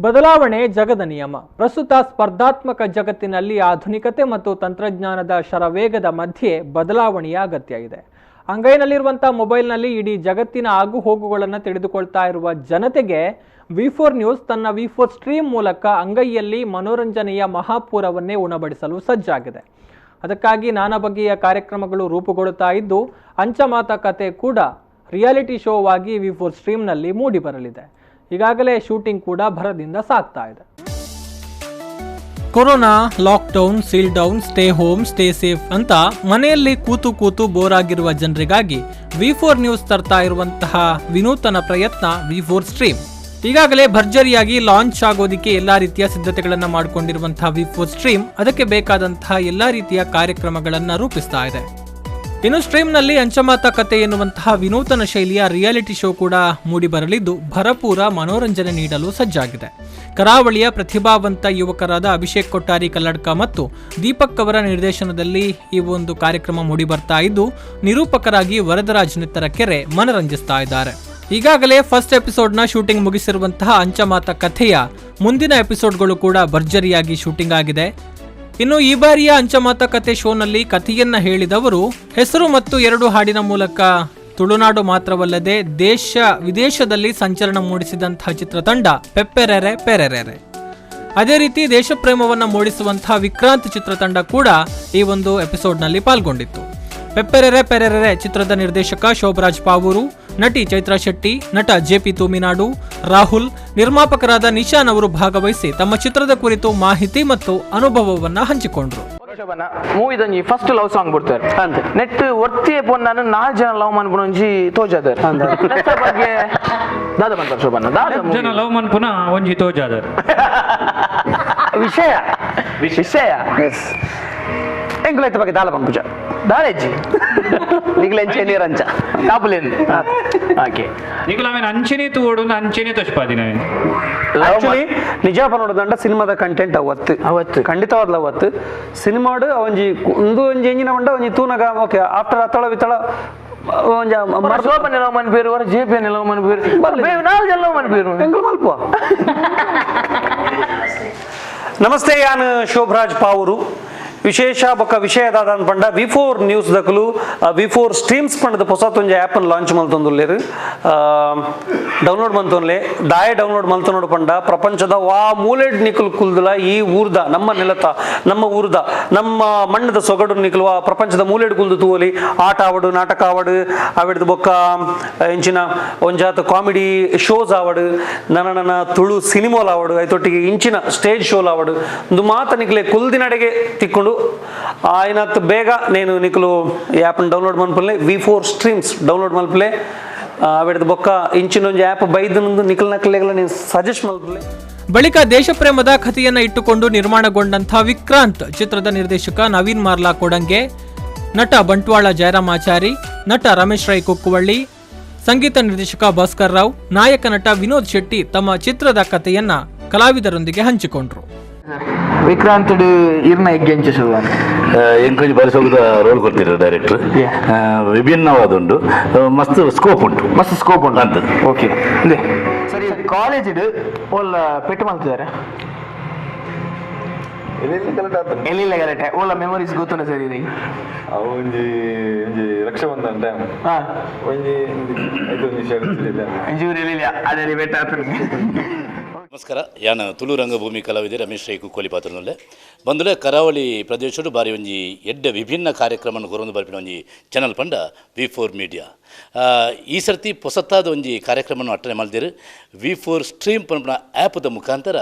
ಬದಲಾವಣೆ ಜಗದ ನಿಯಮ. ಪ್ರಸ್ತುತ ಸ್ಪರ್ಧಾತ್ಮಕ ಜಗತ್ತಿನಲ್ಲಿ ಆಧುನಿಕತೆ ಮತ್ತು ತಂತ್ರಜ್ಞಾನದ ಶರವೇಗದ ಮಧ್ಯೆ ಬದಲಾವಣೆಯ ಅಗತ್ಯ ಇದೆ. ಅಂಗೈನಲ್ಲಿರುವಂಥ ಮೊಬೈಲ್ನಲ್ಲಿ ಇಡೀ ಜಗತ್ತಿನ ಆಗು ಹೋಗುಗಳನ್ನು ತಿಳಿದುಕೊಳ್ತಾ ಇರುವ ಜನತೆಗೆ ವಿ4 ನ್ಯೂಸ್ ತನ್ನ ವಿ4 ಸ್ಟ್ರೀಮ್ ಮೂಲಕ ಅಂಗೈಯಲ್ಲಿ ಮನೋರಂಜನೆಯ ಮಹಾಪೂರವನ್ನೇ ಉಣಬಡಿಸಲು ಸಜ್ಜಾಗಿದೆ. ಅದಕ್ಕಾಗಿ ನಾನಾ ಬಗೆಯ ಕಾರ್ಯಕ್ರಮಗಳು ರೂಪುಗೊಳ್ಳುತ್ತಾ ಇದ್ದು, ಅಂಚಮಾತ ಕತೆ ಕೂಡ ರಿಯಾಲಿಟಿ ಶೋವಾಗಿ ವಿ4 ಸ್ಟ್ರೀಮ್ನಲ್ಲಿ ಮೂಡಿಬರಲಿದೆ. ಈಗಾಗಲೇ ಶೂಟಿಂಗ್ ಕೂಡ ಭರದಿಂದ ಸಾಗ್ತಾ ಇದೆ. Corona, lockdown, seal down, stay home, stay safe ಅಂತ ಮನೆಯಲ್ಲಿ ಕೂತು ಕೂತು ಬೋರ್ ಆಗಿರುವ ಜನರಿಗಾಗಿ ವಿ4 ನ್ಯೂಸ್ ತರ್ತಾ ಇರುವಂತಹ ವಿನೂತನ ಪ್ರಯತ್ನ ವಿ4 ಸ್ಟ್ರೀಮ್. ಈಗಾಗಲೇ ಭರ್ಜರಿಯಾಗಿ ಲಾಂಚ್ ಆಗೋದಿಕ್ಕೆ ಎಲ್ಲಾ ರೀತಿಯ ಸಿದ್ಧತೆಗಳನ್ನು ಮಾಡಿಕೊಂಡಿರುವಂತಹ ವಿ4 ಸ್ಟ್ರೀಮ್ ಅದಕ್ಕೆ ಬೇಕಾದಂತಹ ಎಲ್ಲಾ ರೀತಿಯ ಕಾರ್ಯಕ್ರಮಗಳನ್ನು ರೂಪಿಸ್ತಾ ಇದೆ. ಇನ್ನು ಸ್ಟ್ರೀಮ್ನಲ್ಲಿ ಅಂಚಮಾತ ಕತೆ ಎನ್ನುವಂತಹ ವಿನೂತನ ಶೈಲಿಯ ರಿಯಾಲಿಟಿ ಶೋ ಕೂಡ ಮೂಡಿಬರಲಿದ್ದು, ಭರಪೂರ ಮನೋರಂಜನೆ ನೀಡಲು ಸಜ್ಜಾಗಿದೆ. ಕರಾವಳಿಯ ಪ್ರತಿಭಾವಂತ ಯುವಕರಾದ ಅಭಿಷೇಕ್ ಕೊಟ್ಟಾರಿ ಕಲ್ಲಡ್ಕ ಮತ್ತು ದೀಪಕ್ ಅವರ ನಿರ್ದೇಶನದಲ್ಲಿ ಈ ಒಂದು ಕಾರ್ಯಕ್ರಮ ಮೂಡಿಬರ್ತಾ ಇದ್ದು, ನಿರೂಪಕರಾಗಿ ವರದರಾಜ್ ನೆತ್ತರಕೆರೆ ಮನರಂಜಿಸ್ತಾ ಇದ್ದಾರೆ. ಈಗಾಗಲೇ ಫಸ್ಟ್ ಎಪಿಸೋಡ್ನ ಶೂಟಿಂಗ್ ಮುಗಿಸಿರುವಂತಹ ಅಂಚಮಾತ ಕಥೆಯ ಮುಂದಿನ ಎಪಿಸೋಡ್ಗಳು ಕೂಡ ಭರ್ಜರಿಯಾಗಿ ಶೂಟಿಂಗ್ ಆಗಿದೆ. ಇನ್ನು ಈ ಬಾರಿಯ ಅಂಚಮಾತ ಕತೆ ಶೋನಲ್ಲಿ ಕಥೆಯನ್ನ ಹೇಳಿದವರು ಹೆಸರು ಮತ್ತು ಎರಡು ಹಾಡಿನ ಮೂಲಕ ತುಳುನಾಡು ಮಾತ್ರವಲ್ಲದೆ ದೇಶ ವಿದೇಶದಲ್ಲಿ ಸಂಚಲನ ಮೂಡಿಸಿದಂತಹ ಚಿತ್ರತಂಡ ಪೆಪ್ಪೆರೆರೆ ಪೆರೆರೆರೆ. ಅದೇ ರೀತಿ ದೇಶಪ್ರೇಮವನ್ನು ಮೂಡಿಸುವಂತಹ ವಿಕ್ರಾಂತ್ ಚಿತ್ರತಂಡ ಕೂಡ ಈ ಒಂದು ಎಪಿಸೋಡ್ನಲ್ಲಿ ಪಾಲ್ಗೊಂಡಿತ್ತು. ಪೆಪ್ಪೆರೆರೆ ಪೆರೆರೆರೆ ಚಿತ್ರದ ನಿರ್ದೇಶಕ ಶೋಭರಾಜ್ ಪಾವೂರು, ನಟಿ ಚೈತ್ರಾ ಶೆಟ್ಟಿ, ನಟ ಜೆಪಿ ತೂಮಿನಾಡು, ರಾಹುಲ್, ನಿರ್ಮಾಪಕರಾದ ನಿಶಾನ್ ಅವರು ಭಾಗವಹಿಸಿ ತಮ್ಮ ಚಿತ್ರದ ಕುರಿತು ಮಾಹಿತಿ ಮತ್ತು ಅನುಭವವನ್ನ ಹಂಚಿಕೊಂಡ್ರು. ಶೋಭನ, ಮೂವಿದೊಂಜಿ first love song ಬಿಡ್ತಾರೆ. ನೆಟ್ ಒತ್ತಿಯೇ ಪೊನ್ನಾನು ನಾಲ್ ಜನ ಲವ್ ಮನ್ಪುನ ಒಂಜಿ ತೋಜಾದರ್. ನೆತ್ತ ಬಗ್ಗೆ ದಾದ ಬಂತಾರ ಶೋಭನ, ದಾದ? ಜನ ಲವ್ ಮನ್ಪುನ ಒಂಜಿ ತೋಜಾದರ್. ವಿಷಯ ವಿಷಯ. ಎಸ್, ಎಂಕುಲೈತ ಬಗ್ಗೆ ದಾಲ ಪಂಪುಜ. ದಾಳೆಜ್ಜಿ. ನಿಗ್ಲೆಂಚೆ ನೀರಂಚ. ಕಾಪುಲೇನ್ ಓಕೆ. ನಿಕುಲು ಆಮೇಲೆ ಅಂಚೆನೆ ತೂವೊಡು, ಅಂಚೆನೆ ತೋಜ್ಪಾದಿನ. ಆಕ್ಚುಲಿ ನಿಜ ಪನೋಡದಂಡ ಸಿನಿಮಾದ ಕಂಟೆಂಟ್ ಅವತ್ತು. ಅವತ್ತು. ಖಂಡಿತವಾದ್ಲ ಅವತ್ತು. ಸಿನಿಮಾಡು ಒಂಜಿ ಒಂದು ಒಂಜಿ ಎಂಜಿನ ಉಂಡ ಒಂಜಿ ತೂನಗ ಓಕೆ, ಆಫ್ಟರ್ ಅತ್ತಳ ವಿತಳ ಒಂಜಿ ಶೋಭನ ಲವ್ ಮನ್ಪೇರು, ಹೊರ J P love ಮನ್ಪೇರು, ನಾಲ್ ಜನ ಲವ್ ಮನ್ಪೇರು. ಎಂಕುಲು ಮಲ್ಪುವ. ನಮಸ್ತೆ, ಯಾನ್ ಶೋಭರಾಜ್ ಪಾವೂರು. ವಿಶೇಷ ಬೊಕ್ಕ ವಿಷಯ ದಾದ ಪಂಡ, ವಿ4 ನ್ಯೂಸ್ ದಕಲು ವಿ4 ಸ್ಟ್ರೀಮ್ಸ್ ಪಂಡದ ಹೊಸತೊಂಜಿ ಆ್ಯಪ್ ಲಾಂಚ್ ಮಲ್ತೊಂದುಲ್ಲೆರ್. ಡೌನ್ಲೋಡ್ ಮಲ್ತೊನ್ಲೆ. ದಾಯ ಡೌನ್ಲೋಡ್ ಮಲ್ತೊನೊಡು ಪಂಡ, ಪ್ರಪಂಚದ ವಾ ಮೂಲೆಡ್ ನಿಕುಲು ಕುಲ್ದುಲ ಈ ಊರ್ದ, ನಮ್ಮ ನೆಲತ, ನಮ್ಮ ಊರ್ದ, ನಮ್ಮ ಮಣ್ಣದ ಸೊಗಡು ನಿಕುಲು ಆ ಪ್ರಪಂಚದ ಮೂಲೆಡ್ ಕುಲ್ದು ತೂವಲಿ. ಆಟ ಆವಡು, ನಾಟಕ ಆವಡು, ಅವಿಡ್ದು ಬೊಕ್ಕ ಇಂಚಿನ ಒಂಜಾತ ಕಾಮಿಡಿ ಶೋಸ್ ಆವಡು, ನನ್ನ ನನ್ನ ತುಳು ಸಿನಿಮಾಲ್ ಆವಡು, ಐತೊಟ್ಟಿಗೆ ಇಂಚಿನ ಸ್ಟೇಜ್ ಶೋಲ್ ಆವಡು, ಒಂದು ಮಾತ ನಿಕ್ಲೆ ಕುಲ್ದಿನಡೆಗೆ ತಿಕ್ಕೊಂಡು. ಆಯ್ನತ್ ಬೇಗ నేను ನಿಕುಲು ಆ್ಯಪ್ನ ಡೌನ್ಲೋಡ್ ಮನ್ಪುಲೆ. ವಿ4 ಸ್ಟ್ರೀಮ್ಸ್ ಡೌನ್ಲೋಡ್ ಮಲ್ಪುಲೆ. ಅವೆಡ್ದು ಬೊಕ್ಕ ಇಂಚಿನ ಒಂಜಿ ಆ್ಯಪ್ ಬೈದು ನಿಕಲ್ ನಕಲೆಗಳ ನೀನು ಸಜೆಸ್ಟ್ ಮಲ್ಪುಲೆ. ಬಳಿಕ ದೇಶಪ್ರೇಮದ ಕಥೆಯನ್ನ ಇಟ್ಟುಕೊಂಡು ನಿರ್ಮಾಣಗೊಂಡಂಥ ವಿಕ್ರಾಂತ್ ಚಿತ್ರದ ನಿರ್ದೇಶಕ ನವೀನ್ ಮಾರ್ಲಾ ಕೊಡಂಗೆ, ನಟ ಬಂಟ್ವಾಳ ಜಯರಾಮಾಚಾರಿ, ನಟ ರಮೇಶ್ ರೈ ಕುಕ್ಕುವಳ್ಳಿ, ಸಂಗೀತ ನಿರ್ದೇಶಕ ಭಾಸ್ಕರ್ ರಾವ್, ನಾಯಕ ನಟ ವಿನೋದ್ ಶೆಟ್ಟಿ ತಮ್ಮ ಚಿತ್ರದ ಕಥೆಯನ್ನ ಕಲಾವಿದರೊಂದಿಗೆ ಹಂಚಿಕೊಂಡ್ರು. ವಿಕ್ರಾಂತ್ ಇರ್ನ ಎಗ್ಗೆ ಅಂಚೆ ಶೋಭನ್? ಎಂಕೊಂಜಿ ಬಾರಿ ಸೊಗದ ರೋಲ್ ಕೊಡ್ತೀರ ಡೈರೆಕ್ಟರ್. ವಿಭಿನ್ನವಾದುಂಡು, ಮಸ್ತ್ ಸ್ಕೋಪ್ ಉಂಟು. ಮಸ್ತ್ ಸ್ಕೋಪ್ ಉಂಟು. ಅಂತದ್ದು. ಓಕೆ, ಸರಿ. ಕಾಲೇಜ್ ಓಲ್ ಪೆಟ್ಟು ಮಾಡ್ತಿದ್ದಾರೆ? ಎಲ್ಲಿಲ್ಲ ಗಲಾಟೆ? ಓಲ ಮೆಮೊರೀಸ್ ಗೊತ್ತುಂಡ ಸರ್ ಇದು? ಅವು ಒಂಜಿ ಒಂಜಿ ರಕ್ಷಾಬಂಧನ ಟೈಮ್. ಒಂಜಿ ಐದು ನಿಮಿಷ. ಒಂಚೂರು ಎಲ್ಲಿಲ್ಲ ಅದೇ ಬೆಟ್ಟ ಆತನಿಗೆ. ನಮಸ್ಕಾರ, ಯಾನ ತುಳು ರಂಗಭೂಮಿ ಕಲಾವಿದೆ ರಮೇಶ್ ರೈ ಕುಕ್ಕೋಲಿ ಪಾತ್ರನಲ್ಲೇ ಬಂದುಲೆ. ಕರಾವಳಿ ಪ್ರದೇಶಡು ಬಾರಿ ಒಂಜಿ ಎಡ್ಡೆ ವಿಭಿನ್ನ ಕಾರ್ಯಕ್ರಮನ ಕೊರೊಂದು ಬರ್ಪಿನ ಒಂಜಿ ಚಾನಲ್ ಪಂಡ ವಿ4 ಮೀಡಿಯಾ. ಈ ಸರ್ತಿ ಪೊಸತ್ತಾದ ಒಂಜಿ ಕಾರ್ಯಕ್ರಮವನ್ನು ಅಟ್ಟನೆ ಮಲ್ದಿರು. ವಿ4 ಸ್ಟ್ರೀಮ್ ಪನ್ಪುನ ಆ್ಯಪ್ದ ಮುಖಾಂತರ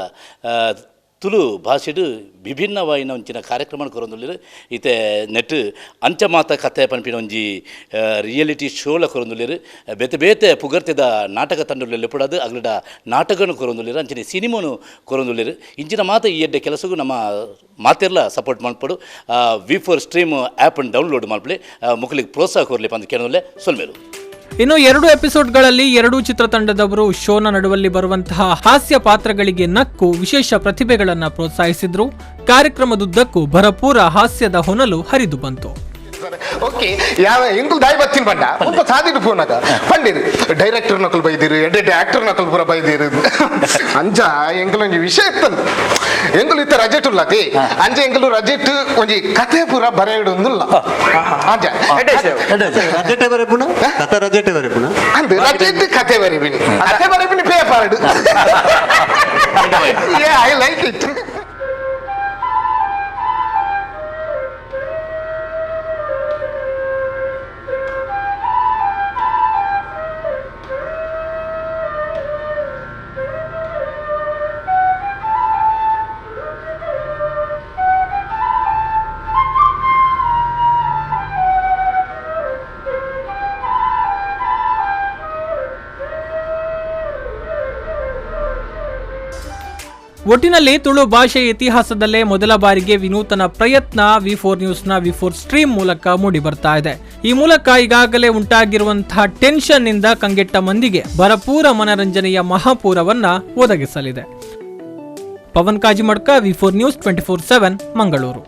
ತುಳು ಭಾಷೆಡು ವಿಭಿನ್ನವಾಯಿನ ಒಂಚಿನ ಕಾರ್ಯಕ್ರಮ ಕೊರೊಂದುಲ್ಲೆರ್. ಇತ್ತೆ ನೆಟ್ ಅಂಚಮಾತ ಕತೆ ಪನ್ಪಿನ ಒಂಜಿ ರಿಯಾಲಿಟಿ ಶೋಲ ಕೊರೊಂದುಲ್ಲೆರ್. ಬೇತೆ ಬೇತೆ ಪುಗರ್ತೆದ ನಾಟಕ ತಂಡಲು ಲೆಪುಡಾದ್ ಅಗ್ಲಡ ನಾಟಕನು ಕೊರೊಂದುಲ್ಲೆರ್, ಅಂಚನೆ ಸಿನಿಮಾನು ಕೊರೊಂದುಲ್ಲೆರ್. ಇಂಚಿನ ಮಾತ ಈ ಎಡ್ಡೆ ಕೆಲಸಗೂ ನಮ್ಮ ಮಾತೆರ್ಲ ಸಪೋರ್ಟ್ ಮಲ್ಪೊಡು. ವಿ4 stream app download ಮಲ್ಪಲೆ, ಮೊಕಲಿಗೆ ಪ್ರೋತ್ಸಾಹ ಕೊರ್ಲೆ ಪಂದ್ ಕೇಳೋಲೆ. ಸೊಲ್ಮೆಲು. ಇನ್ನು ಎರಡು ಎಪಿಸೋಡ್ಗಳಲ್ಲಿ ಎರಡೂ ಚಿತ್ರತಂಡದವರು ಶೋನ ನಡುವಲ್ಲಿ ಬರುವಂತಹ ಹಾಸ್ಯ ಪಾತ್ರಗಳಿಗೆ ನಕ್ಕು ವಿಶೇಷ ಪ್ರತಿಭೆಗಳನ್ನ ಪ್ರೋತ್ಸಾಹಿಸಿದ್ರು. ಕಾರ್ಯಕ್ರಮದುದ್ದಕ್ಕೂ ಭರಪೂರ ಹಾಸ್ಯದ ಹೊನಲು ಹರಿದು ಬಂತು. Sir, okay. ಯಾವ ಎಂಕುಲು ದಾಯಿ ಬತ್ತಿನ ಪಂಡ ಒಬ್ಬ ಸಾದಿಡು ಫೋನಾಗ ಪಂಡಿರು, ಡೈರೆಕ್ಟರ್ ನಕಲು ಬೈದಿರು, ಎಡ್ಡೆ ಆಕ್ಟರ್ ನಕಲು ಪೂರ ಬೈದಿರು. ಅಂಚ ಎಂಕುಲು ಒಂಜಿ ವಿಷಯ ಇತ್ತಂದು, ಎಂಕುಲು ಇತ್ತ ರಜೆಟ್ ಉಲ್ಲತಿ, ಅಂಚ ಎಂಕುಲು ರಜೆಟ್ ಒಂಜಿ ಕತೆ ಪೂರ ಬರೆಯಡೊಂದುಲ್ಲ ಅಂಚ. ರಜೆಟೆ ಬರೆಪುಣ ಕಥ, ರಜೆಟೆ ಬರೆಪುಣ. ಅಂದ್, ರಜೆಟ್ ಕತೆ ಬರೆಪಿನಿ, ಕತೆ ಬರೆಪಿನಿ paper. I like it. ಒಟ್ಟಿನಲ್ಲಿ ತುಳು ಭಾಷೆಯ ಇತಿಹಾಸದಲ್ಲೇ ಮೊದಲ ಬಾರಿಗೆ ವಿನೂತನ ಪ್ರಯತ್ನ ವಿ ಫೋರ್ ನ್ಯೂಸ್ನ ವಿ ಫೋರ್ ಸ್ಟ್ರೀಮ್ ಮೂಲಕ ಮೂಡಿ ಬರ್ತಾ ಇದೆ. ಈ ಮೂಲಕ ಈಗಾಗಲೇ ಉಂಟಾಗಿರುವಂತಹ ಟೆನ್ಷನ್ ನಿಂದ ಕಂಗೆಟ್ಟ ಮಂದಿಗೆ ಭರಪೂರ ಮನರಂಜನೆಯ ಮಹಾಪೂರವನ್ನ ಒದಗಿಸಲಿದೆ. Pavan Kajimadka, V four news 24/7, Mangaluru.